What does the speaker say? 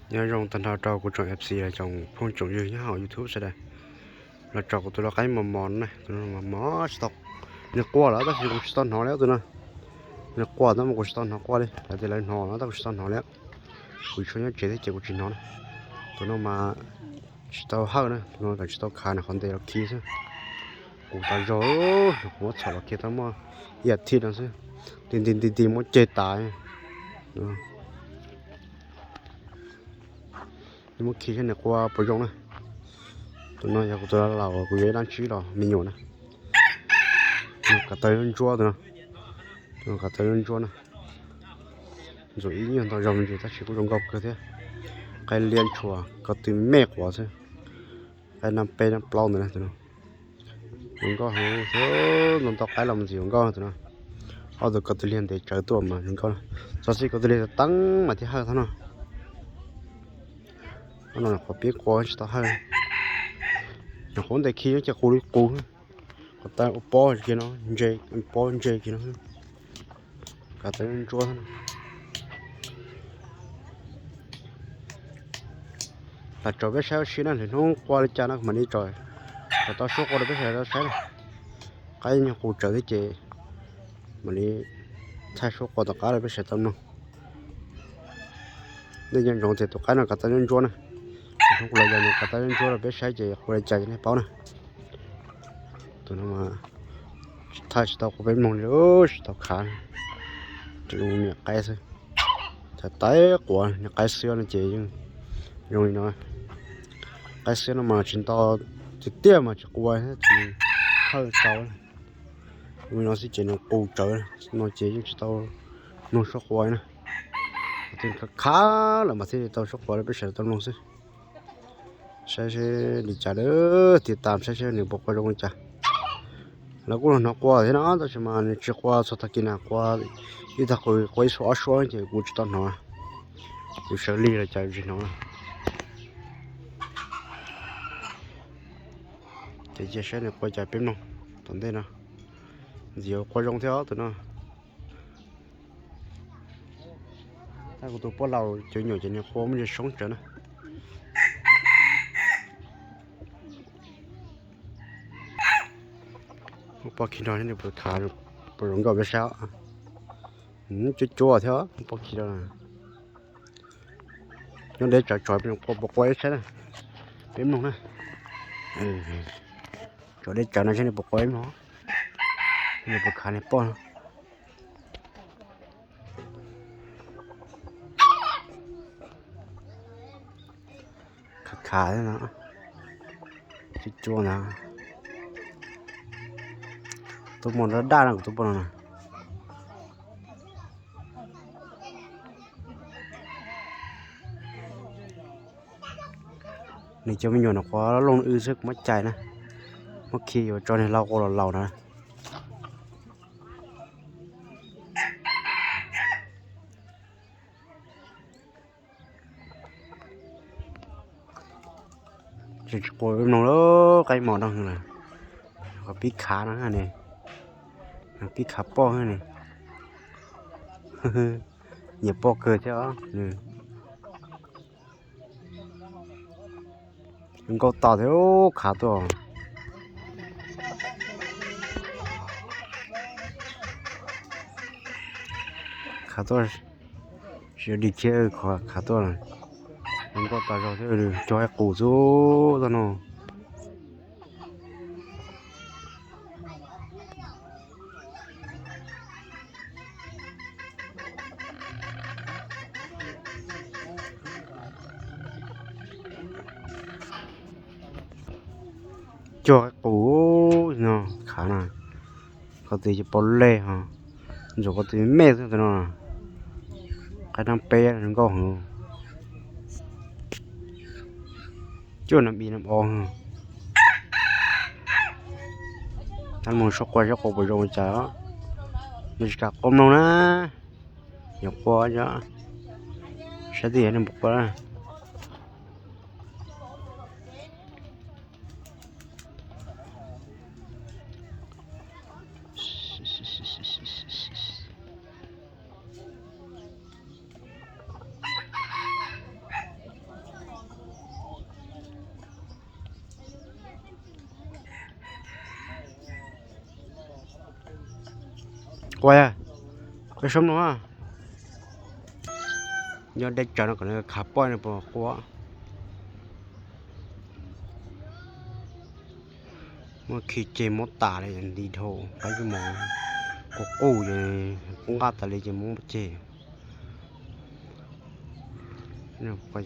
Nyob zoo tag nrho rau kuv tsoom F C los tsoom phooj tsoom ywg nyob hauv YouTube sawv daws. Los tso kuv tus lau qaib mos mos no na, tus no mos mos tsis tau, nws quaj lawm tab sis kuv tsis tau hnov li tus no. Nws quaj tab mas kuv tsis tau hnov quaj li, lawv tias lawv hnov no tab kuv tsis tau hnov li. Kuv tsis nyob tsev thiab ces kuv tsis hnov na. Tus no mas tsis tau hawj na, tus no tsis tau khav na, qhov ntes los khi xwb. Kuv tas zog, kuv muab txhom los khi tau muaj ib as thiv no xwb, nti nti nti nti muab ceg tas. Muab khi saib nws quaj puas zoo na. Tus no yog kuv tus laus, kuv yuav ib dab tsi los me nyuam na. Kav taw ntsuab tus no, kav taw ntsuab na. Ntxuav ib nyuag ntau zaus me ntsis tab sis kuj zoo nkauj kawg thiab. Qaib liab ntshua, ko tw me quav xwb. Qaib nab peb nab plaub ntawd na tus no. Zoo nkauj heev, ntau ntau qaib los mus ntxiv zoo nkauj tus no. Ob tug ko tw liag ntev tsawv tuaj mas zoo nkauj. Txog xij ko tw liag teeb mas thiaj hawj thab no. Ob no qhov pib qua tsis tau hawj. Nyuam qhuav ntes khi ces qus li qus. Qhov taw ua pob kiag no, ntse, pob ntse kiag no. Kav taw ntsuab. Lam tso peb saib ua si na, lwm hnub qua li cas no mam li tso, kom tau suab qua rau peb sawv daws tau saib na. Qaib nyuag qus tsawv thiab ces mam li thaij suab qua tom qab rau peb sawv daws tau mloog. Nej nco ntsoov tias tus qaib no kav taw ntsuab ntsuab na. Lwm hnub kuv los yog nws kav taw ntsuab ntsuab rau peb saib ces qua li cas ces nej paub na. Tus no mas thaij tsis tau qua peb mloog li, tsis tau khav. Tsuas zoo niam qaib xwb. Thaij tau quav niam qaib xwb no ces yeej zoo li no. Qaib xwb no mas tsis ntau, tiag tiag mas tsis qua, tsis hawj tau. Zoo li no xwb ces nws qus tsawv no ces yeej tsis tau mloog suab qua na. Khav khav lawm mas thiaj li tau suab qua rau peb sawv daws tau mloog xwb. Saib seb li cas lawm, tiv tam saib seb nws puas qua zoo li cas. Lawv kuj los hnov qua thiab no tab sis mas nws tsis qua txhua tag kis na, qua ib tag qus, qua ib suab ob suab ces kuv tsis tau hnov. Kuv sawv lig los cas tsis hnov na. Ces cia saib nws qua cas peb mloog tom ntej no. Ntxim qua zoo thiab tus no. Tab kuv tus poj laus cov nyuam ces nws qua muaj ntsis soob tsawv na. Poj khi nrog nws puas khav, puas zoo nkauj peb saib. Cuab cuab thiab poj khi nrog. Nyob deb tsawv tsov puas qua ib saib na. Peb mloog na. Tsov deb tsawv no saib nws puas qua ib mloog. Nws puas khav nws poj no. Khav khav thiab no. Cuab cuab ntag. Tus muam daj daj no kuv tus poj no na. Nws cov me nyuam no quav looj wb xwb kuv muab cais na. Muab khi yuav tso nws lau qua los laus na. Tsis qua mloog lawm, qaib mos no lawm. Qhov pib khav no ne, pib khav poj ne. Nyiam poj kawg thiab. Nkauj tas thiab khav tuaj. Khav tuaj, tsis yog dig thiab, khav tuaj. Nkauj tas zog thiab, cog ib qus xwb tag no. Cog ib qus no khav na, ko tw ces pau lej ho, ntxuav ko tw me xwb tus no. Qaib nab peb zoo nkauj heev. Cuaj nam i nam o. Tab mus suab qua saib qua puas zoo li cas. Nws tsis kam qua mloog na. Yuav qua, saib twb yog nws puas qua na. Quaj, peb saib mloog. Nyob deb tsawv no kom nws khav poj no puas quaj. Muab khi ceg muab tas li nti dhau, peb mus quaj quj ces quaj nqaj tas li ces muab ceg. Peb